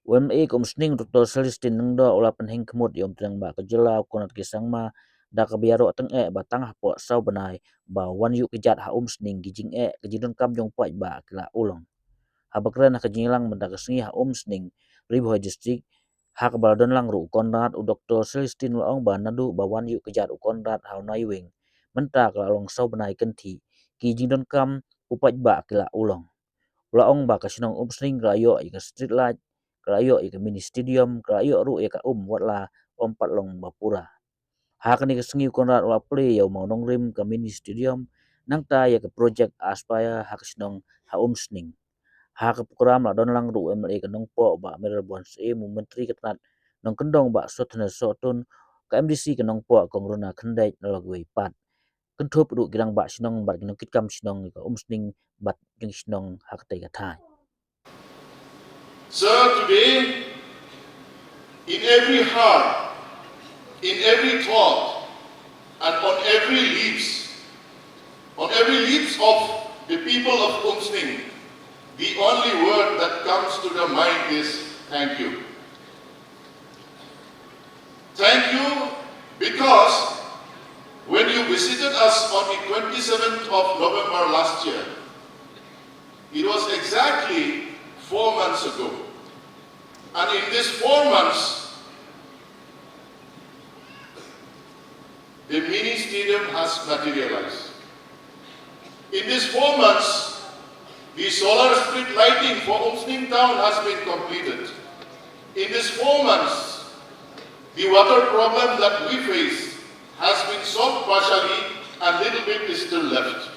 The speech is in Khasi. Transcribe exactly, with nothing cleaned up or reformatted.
U M L A ka Umsning, Doctor Celestine Lyngdoh, u la pynhing khmut ïa u Umtnangbah ka jylla, u Conrad K Sangma, da kaba ïaroh tyngeh ba tang hapoh saw bnai ba wan ïuh kjat ha Umsning, ki jingeh, ki jingdonkam jong u paidbah ki la urlong. Haba kren ha ka jingïalang mynta ka sngi ha Umsning, Ri Bhoi District, ha kaba la don lang ruh u Conrad, u Doctor Celestine u la ong ba naduh ba wan ïuh kjat u Conrad ha u Naiwieng, mynta ka la long saw bnai kynthih, ki jingdonkam u paidbah ki la urlong. U la ong ba ka shnong Umsning ka la ïoh ïa ka street light, ka la ïoh ïa ka mini stadium, ka la ïoh ruh ïa ka um, watla ym pat long ba pura. Ha kane ka sngi u Conrad u la plie ïa u mawnongrim ka mini stadium, nangta ïa ka project Aspire ha ka shnong ha Umsning. Ha ka program la don lang ruh u M L A ka Nongpoh Bah Mayralborn Syiem, u Myntri ka tnat nongkyndong Bah Sosthenes Sohtun, ka M D C ka Nongpoh Kong Runa Khyndait, na la kiwei pat. Kynthup ruh ki rangbah shnong bad ki nongkitkam shnong ïa ka Umsning bad ki shnong ha katei ka thaiñ. Sir, today, in every heart, in every thought, and on every lips, on every lips of the people of Umsning, the only word that comes to the mind is thank you. Thank you, because when you visited us on the twenty-seventh of November last year, it was exactly four months ago. And in these four months, the mini stadium has materialized. In these four months, the solar street lighting for Umsning town has been completed. In these four months, the water problem that we face has been solved partially and little bit is still left.